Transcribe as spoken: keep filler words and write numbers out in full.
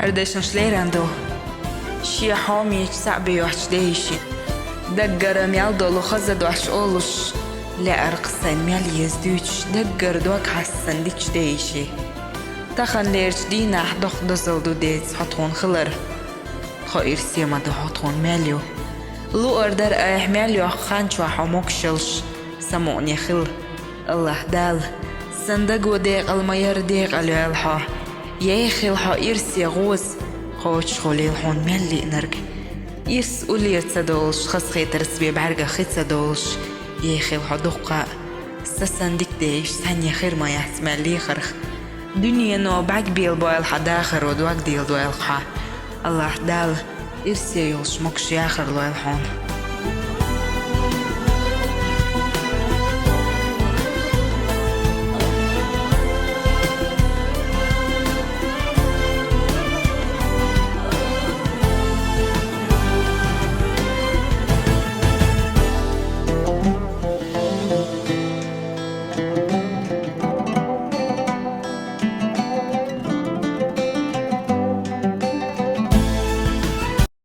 Ардашнаш леран ду. Шен хьомечу саъ бе йоцчу дейиши. Даггара мел долу хаза дош олуш, лаьара кхин мел еза дуьйцуш, даггара дог хьассана дикачу дейиши. Таханлерчу дийнахь доккха дозалла ду деца хьо тхуна хилар. Тхо ирсе ма ду, хьо тхуна мел ю. Луъар дара айхьа мел йоккху хан чохь хьо могушаллаш, самукъане хила. Аллахь Дала, сан даго декъала ма яра, декъала йойла хьо. Ехийла хьо ирсе гӀоза, кхочушхуьлийла хьуна мел лиънарг. Ирс уллера ца долуш, хазахетарца бен бӀаьргах хи ца долуш, ехийла хьо дуккха а. Сан дика дейиша цхьанне хир ма яц мел лехарх. Дуьнено бӀаьрг белабойла хьан дахаро, дог деладойла хьан. Аллахь Дала ирсе йолуш могуш яхар лойла хьуна.